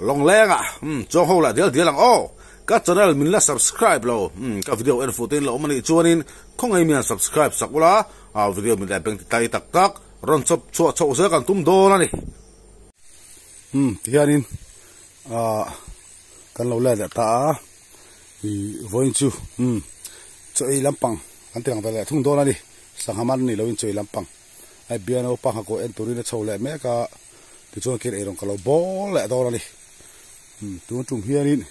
Lawngleng ah umm chuang ho lah dial dial ang aw. Ka channel min la subscribe lo umm ka video en fuh te in la awm anih chuanin khawngaih mian subscribe sak ula ah video min leh beng ti tai tak tak rawn chawp chhuah chhoh zel kan tum dawn a ni. Umm tihianin ah kan lo let leh ta a ih vawiin chu umm chaw ei lampang kan ti lang ve leh thung dawn a ni sangha man ni loin chaw ei lampang. Hei piano pangha kaw en turin a chho leh mek a, tichuan kir eirawng ka lo bawl leh dawn a ni. Umm tun tum hianin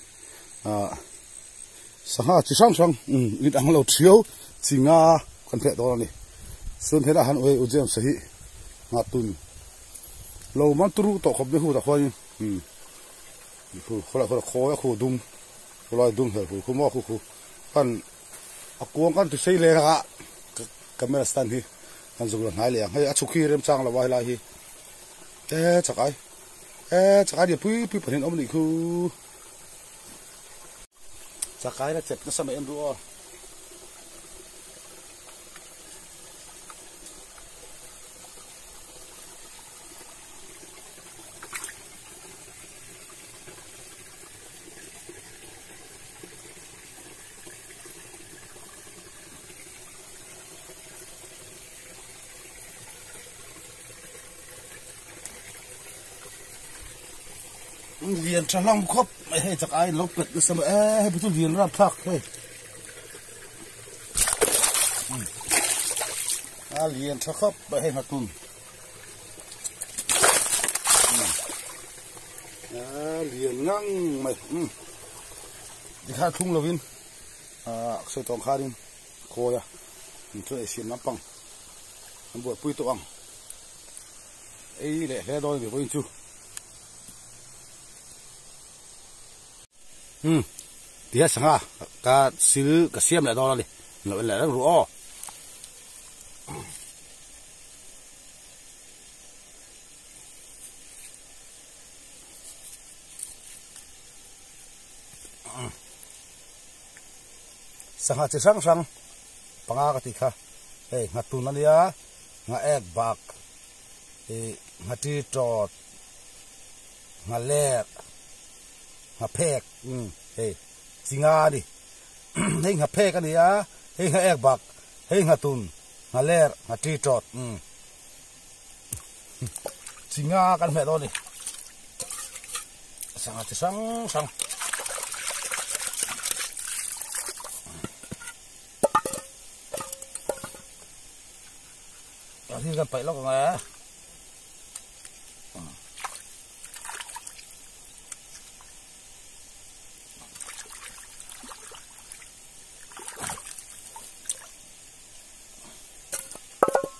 ah sangha chi hrang hrang umm in ang lo thiau chi nga kan hmeh dawn a ni. Chuan helaiah hian ui u James a hi nghatun lo man turu tawh khawp mai hutah khuanin umm khu khawlai khaw khawi a khu dum khawlai dum hel hu khu maw khu khu khan A kuang kan ti sei leng a, camera stand hi kan zuk la hnai leh ang. Hei a chhuk hi remchang lo a helai hi. E chakai e chakai nia pui pui pahnih an awm a nih khu. Chakai la chep nasa mai em ru aw. Lian tha hlawm khawp mai hei chak aiin lo pet nasa mai e hei chu lian rap thlak hei a lian tha khawp mai hei nghatun a lian ngang mai. Tikha thlung lovin ah sawi tawng khanin khawi a in chu ei siam lampang an buaipui tawh ang ei leh hle dawn a ni vawiin chu umm ti hian sangha ka sil ka siam leh dawn a ni lo en leh reng ru aw. Sangha chi hrang hrang panga ka tih kha hei nghatun a nia nghaek bak ih nghati tawt nghalek nghaphek umm hei chi nga a ni hei nghaphek a ni a hei nghaek bak hei nghatun nghaler nghati tawt umm chi nga kan hmeh dawn a ni. Sangha chi hrang hrang. Hi kan paih lawk ang e.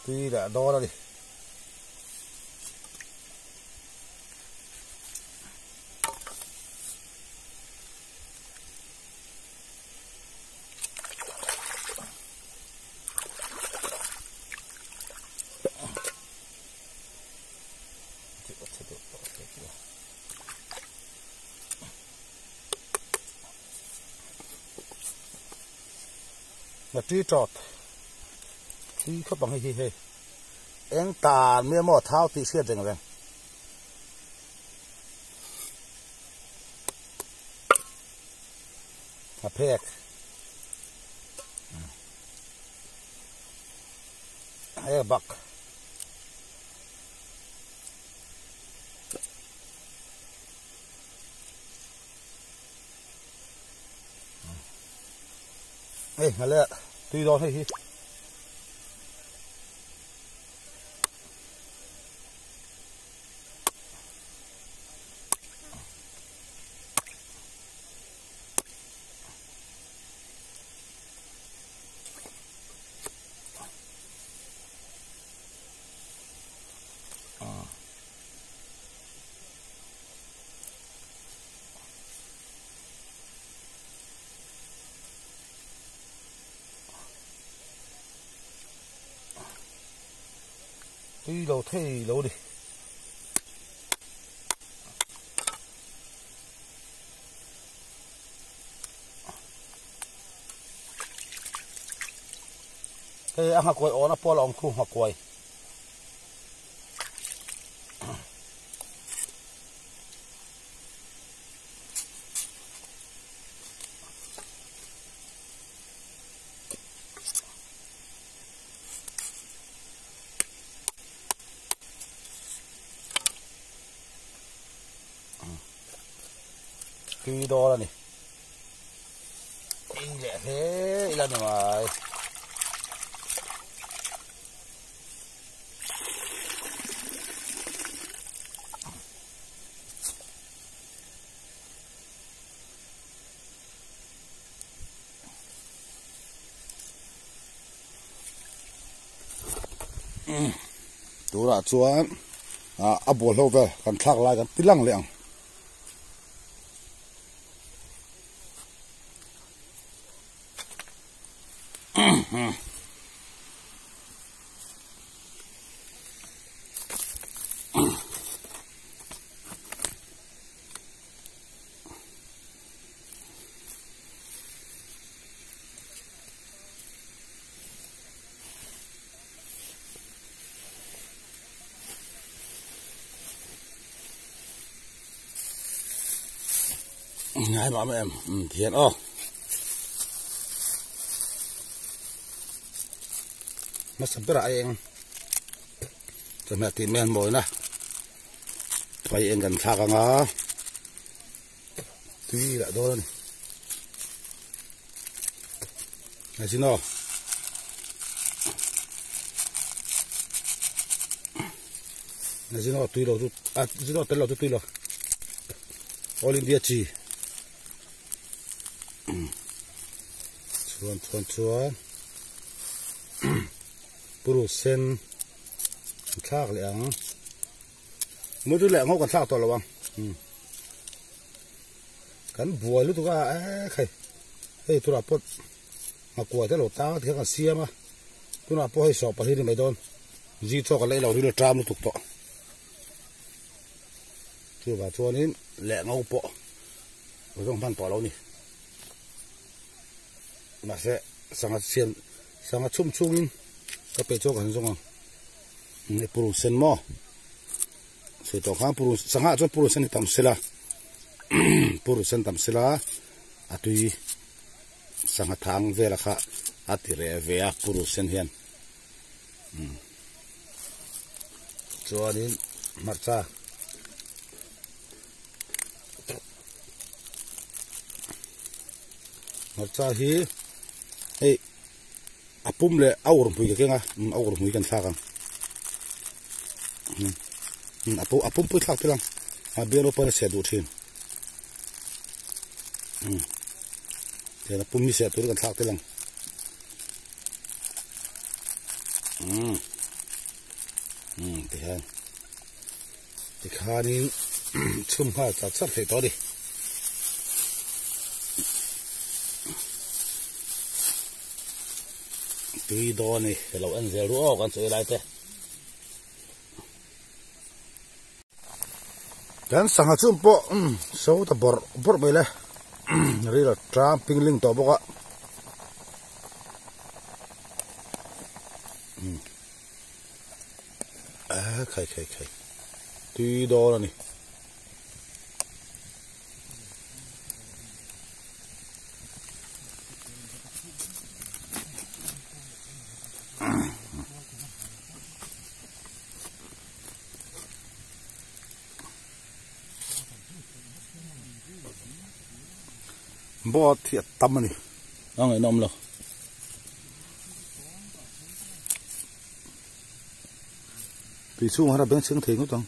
Tui leh dawn a ni. Nga ṭi ṭawt ṭi khawp ang hei hi hei eng tan mai emaw thau tih hriat reng reng. A phek hei bak hei ngale tui dawn hei hi. Tui lo thei lo ni. Hei a nghakuai awna pawh a la awm khu nghakuai. Tui dawn a ni. Ei leh hle ila ni mai. Turah chuan a bawlhlo vel kan thlak lai kan ti lang leh ang. Ngai mah em thian aw hmasa berah a eng chawhmeh tih mai an mawina pai eng kan thlak anga tui lah dawn a ni Azino Azino tui lo chu Azino tel lo chu tui lo All India chi chuan chuan chuan puru sen thlak leh ang mutu leh ngho kan thlak tawh lo ang Kan buai lutuk a eh khai hei tunah pawh ngakua te lo tang a tikhan kan siam a tunah pawh hei sawh pahnih a ni mai dawn zi chaw kan la ei lo ril a ṭam lutuk tawh chuvang chuanin leh ngo pawh ka zawng hman tawh lo a ni mahse sangha siam sangha chhum chhungin ka pe chu kan zawng ang purun sen maw. Sawi tawh khan purun sangha chuan purun sen hi tam sela purun sen tam sela a tui sangha thang vela kha a ti reh ve a purun sen hian umm chuanin hmarcha hmarcha hi hei A pum leh a ur hmui ka keng a, a ur hmui kan thlak ang. A pum a pumpui thlak tel ang. A bial pawh a chhiat duh thin. Tihian a pum hi chhiat tur kan thlak tel ang. Tihian tikhanin chhum nghal char char theih tawh a ni. Tui dawn a ni ka lo en zel ru aw kan sawi lai te. Kan sangha chhum pawh so ta bawrh bawrh mai le ril a tang ping ling tawh bawk a. A khai khai khai tui dawn a ni. Boat hi a tam a ni a ngaihnawm lo. Tui chhungah hian a beng chheng thei ngawt ang.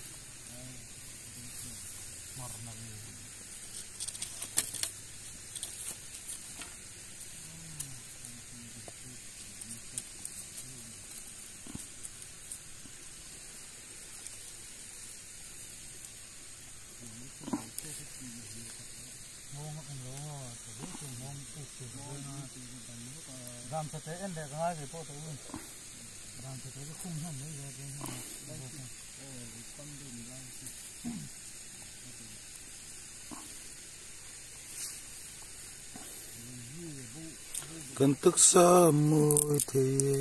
Kan taksa mawi thei e,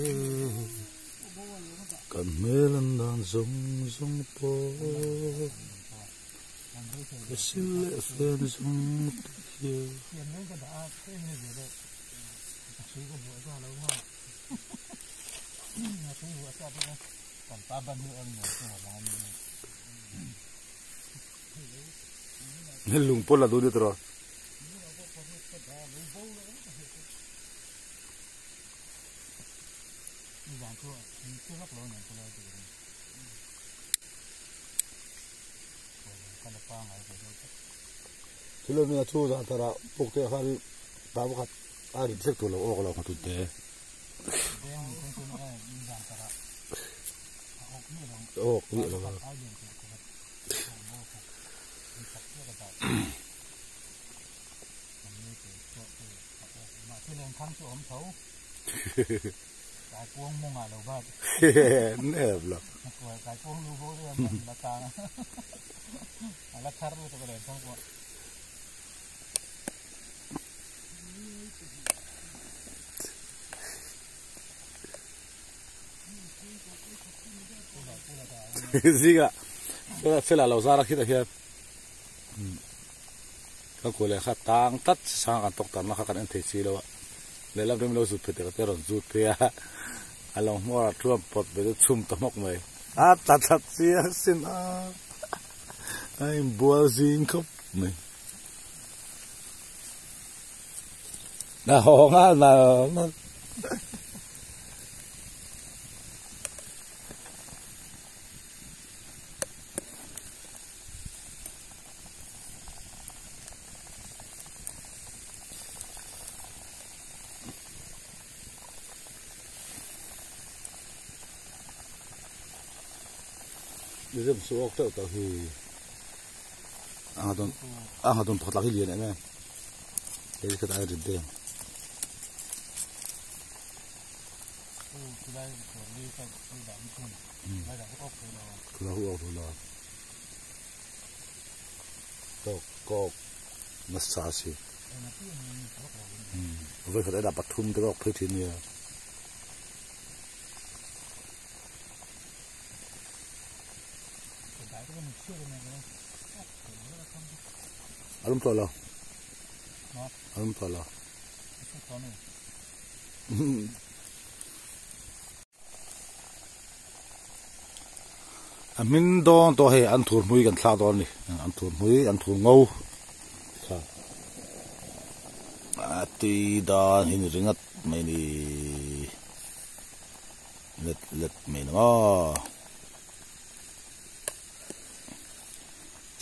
kan hmel an dan zawng zawng pawh ka sil leh fen zawng te hian. Lung pawh la duh ni tawh. Thil mi a chu zan tara puk te khan ta pakhat a rit zek tur lo awk lo kha tute. Awk ni lo. Nep lo. Zinga fela lo zara khita hian ka kule kha tang tat sang kan tok tam na kha kan en thei si lo a lehlam rem lo zut phei te ka te rawn zut phei a a lo hmawr a thuam pawt ve chu chhum ta hmawk mai a tla thlat chiang sin a a inbual zing khawp mai na haw nghal nal nal. Rem su awk teuh tawh hi a nga dawn a nga dawn pakhat lak hi lian em em hei khat ai rit deuh khulai hu awk lo tawk kawk nasa si vawi khat ena pathum te kawk phei thin nia. A lum tawh lo a lum tawh lo. A hmin dawn tawh hei an thur hmui kan thlak dawn a ni an thur hmui an thur ngo a tui dan hi ni ringawt mai ni let let mai ni maw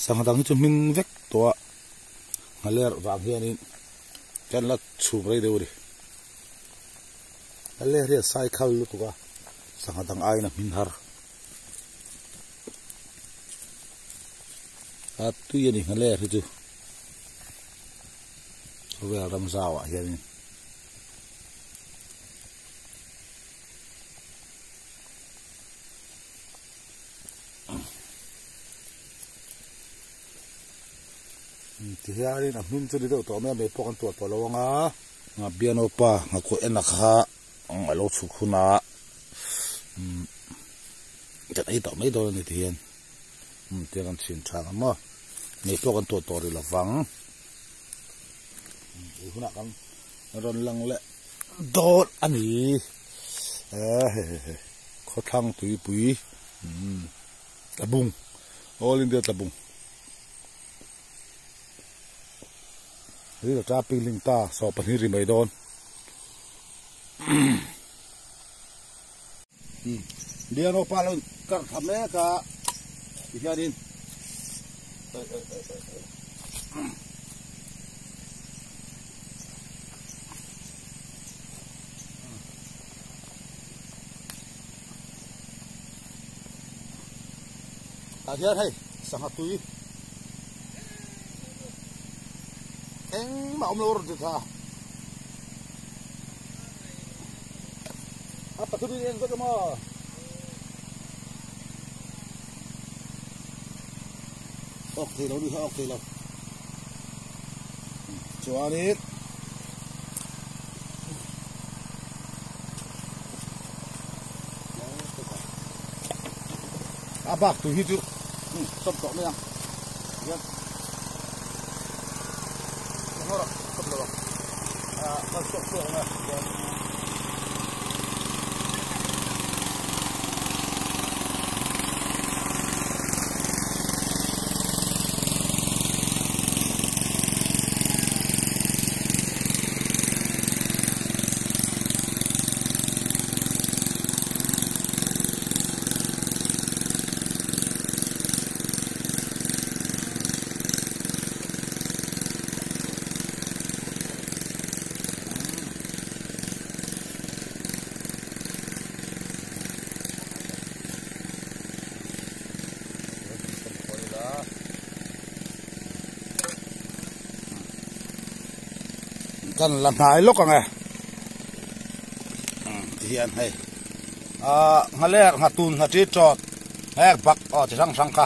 sangha dang hi chu hmin vek tawh a nghaler vang hianin kan la chhum rei deuh a ni. A ler hi a sai khal lutuk a, sangha dang aiin a hmin har. A tui a ni a ler hi chu khawvel ram zauah hianin. Tihianin a hmin chu ni deuh tawh mai a, mei pawh kan tuah tawh lo ang a. Nga piano pa nga kawh en a kha a lo chhuk hun a kan ei tawh mai dawn a ni ti hian tia kan chhin tha ang maw mei pawh kan tuah tawh rih lo vang ei hunah kan rawn lang leh dawn a ni he khawthlang tuipui tlabung all India tlabung. Ril a tap ping ta saw pahnih ri mai dawn. Liano pa lo kar tha mek a ti hianin Tah hian hei sangha tui engmah awm lo rawn ti tha a pathum in en vek emaw awk thei lo ni kha awk thei lo chuanin A bak tui hi chu stop tawh mai ang hian stop lo ang kal chhuak chhuak ang a hian. Kan la hnai lawk ang e. Ti hian hei ah nghalek nghatun nghaṭi ṭawt hek bak aw chi hrang hrang kha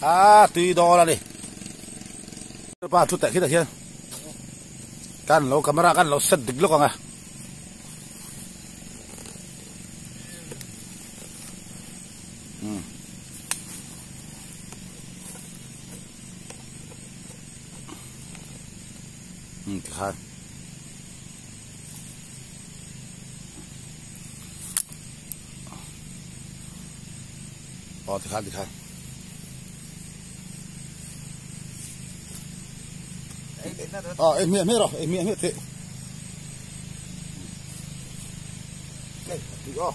a tui dawn a ni. Pa thu teh khitah hian kan lo camera kan lo set dik lawk ang e. Tikhan aw tikhan tikhan aw ei hmiah hmiah rawh ei hmiah hmiah teh tui aw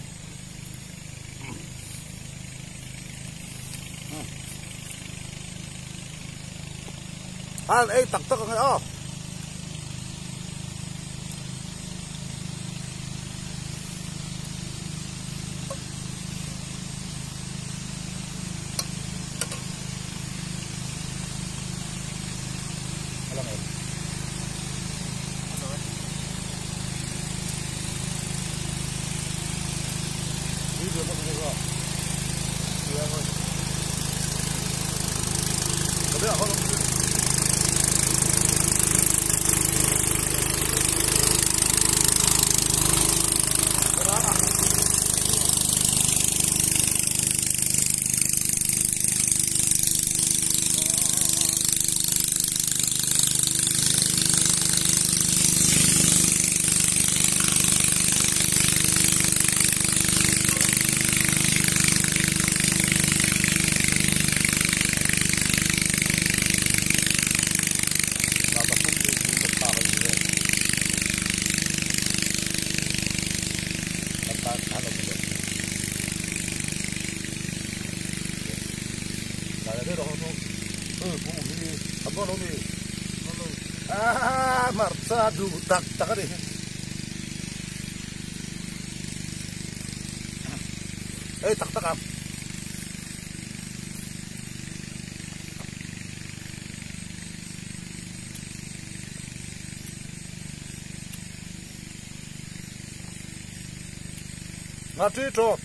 An ei tak tak ang e aw. Hmarcha duh tak tak a ni. Ei tak tak ang. Nga ti tawp.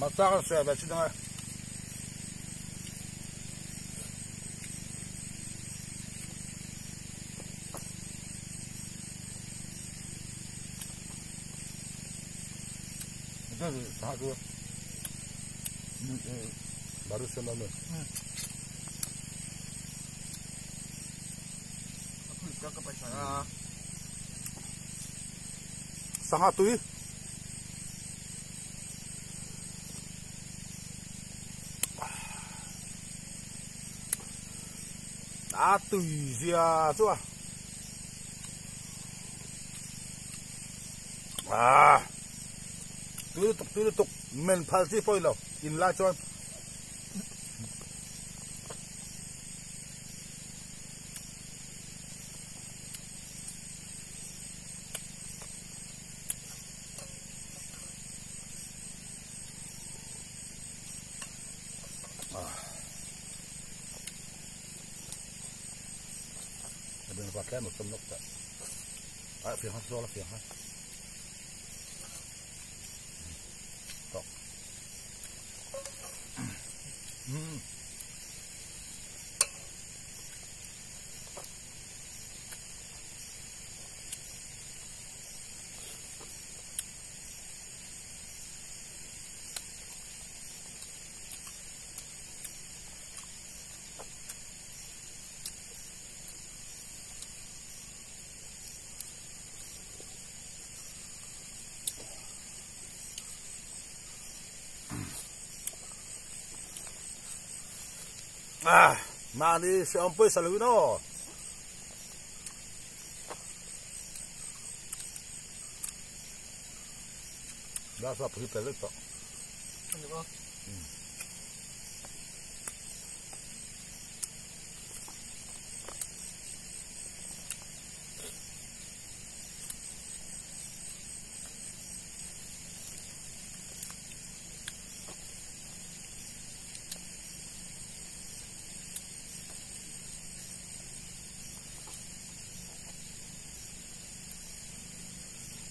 Hmarcha kan sawi ve chin ang e. Sangha tui. A tui zia chu a. A tui lutuk tui lutuk men phal chi pawh ilo in lai chuan. Ah, mahni hreawm pawisa lo in aw. Dar sa pui pel vek tawh.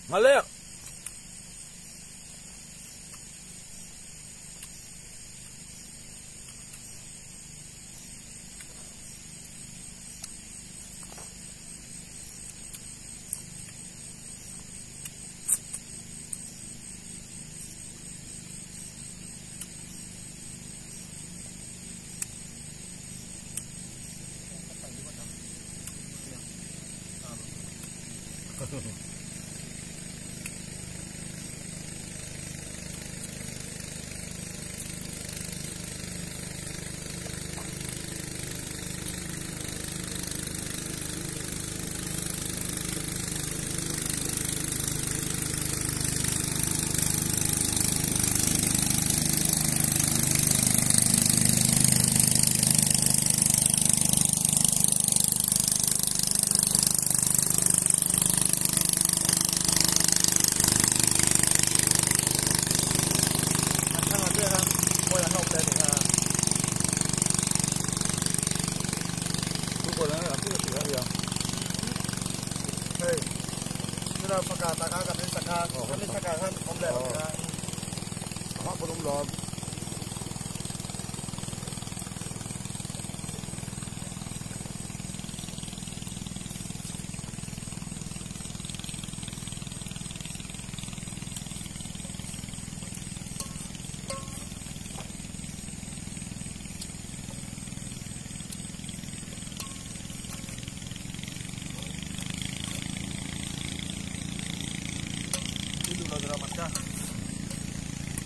Nghalek.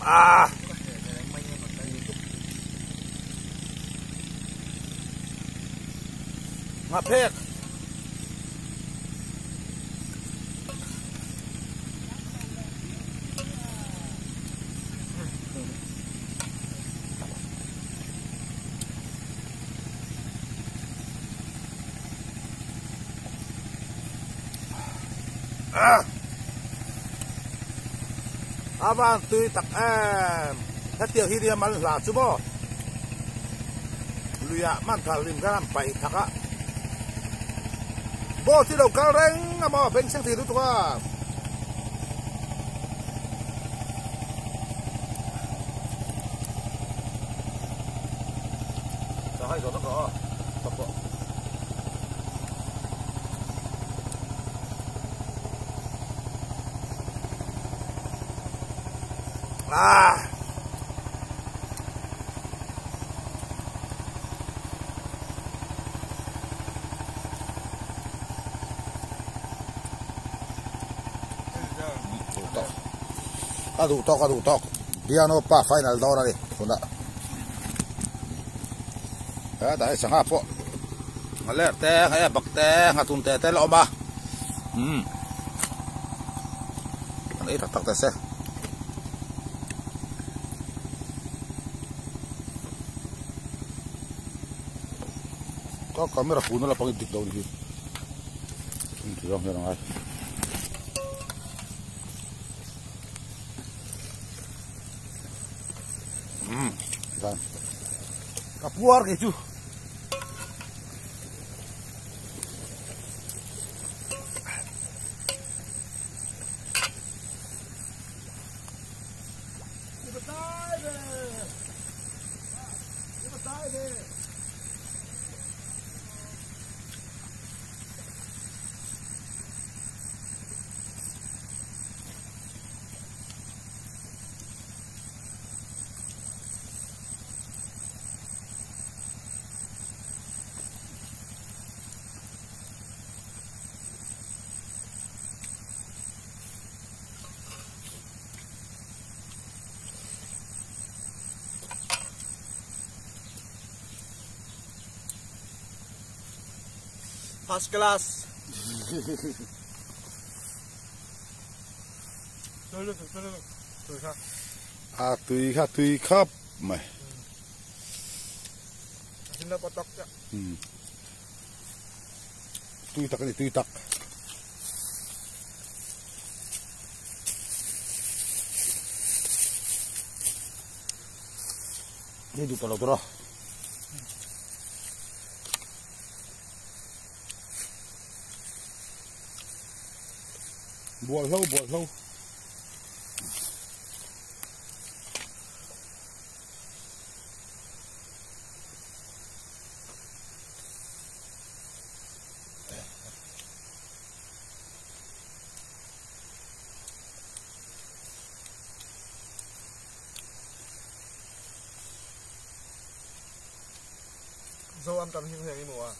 Ah. Ngapek. Ah. Avan tui tak em hetiang hi nia man hla chu maw luiah man thar lim khan an paih thak a boat hi lo kal reng a maw beng chheng thei lutuk a. Ah. A duh tawk a duh tawk piano pa final dawn a ni tunah hetah hi sangha pawh a ler te hei a bak te nghatun te te la awm a umm an ei tak tak te se. Ka camera phone a la pangin dik lo ni hi ti zawng hian a ngai. Umm tikhan ka puar kei chu. First class. A tui kha tui khap mai. Tui tak a ni tui tak. Ni duh ta lo tur a. Bualhlo bualhlo. Zo am tam hing heng i mu a.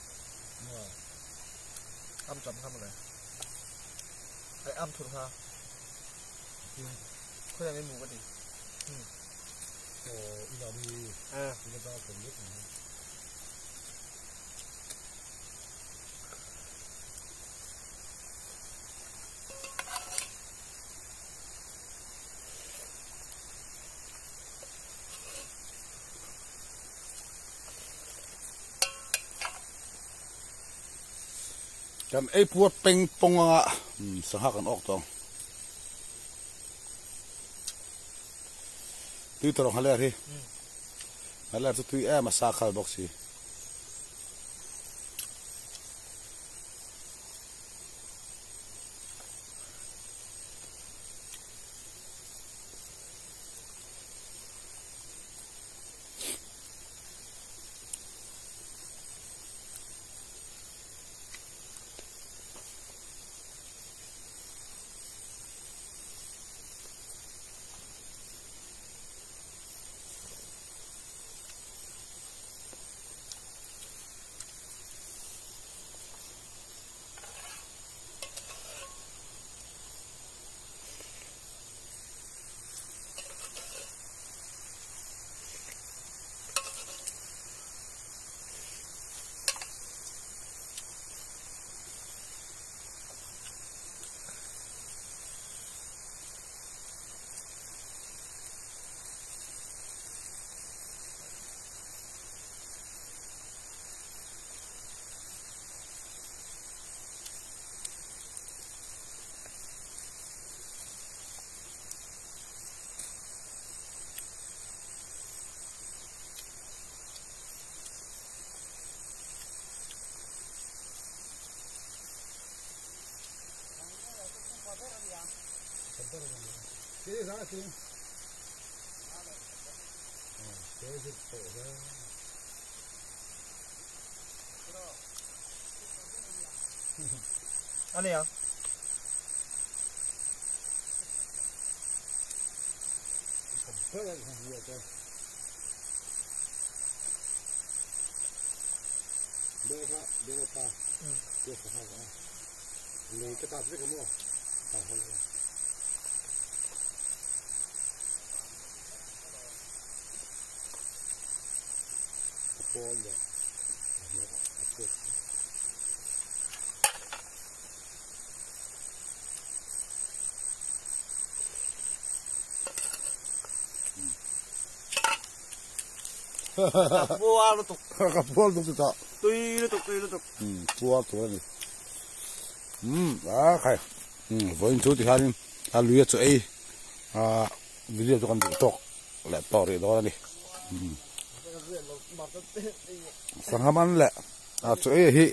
Am tam kha mawle. Ai am thur kha. Khoi ang i mu ka ti. Aw i lam hi. Eh. I la dal tam lek mai. Kan ei puar peng pawng anga sangha kan awk tawng. Tui tawrh nghaler hi. Nghaler chu tui em a sa khal bawk si. A nei ang. Ka puar lutuk. Ka puar lutuk chu tah. Tui lutuk tui lutuk. Um puar tur a ni. Um a khai. Um vawiin chu tikhanin a lui a chaw ei ah video chu kan duh tawk leh tawh rih dawn a ni. Um sangha man leh a chaw ei hi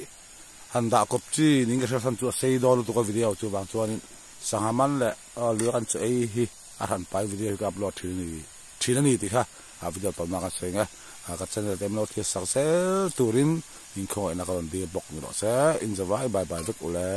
han dah kawp chi ning ka hria san chu a sei dawn lutuk a video chu vang chuanin sangha man leh a lui a kan chaw ei hi a hran pai video hi ka upload thin a ni. Thin a ni tih kha a video tawnna ka sawi ang e. Ka channel te mlo thil sak zel turin inkhawngaihna ka rawn dil bawk ni rawh se. Inzawai bye bye vek ule.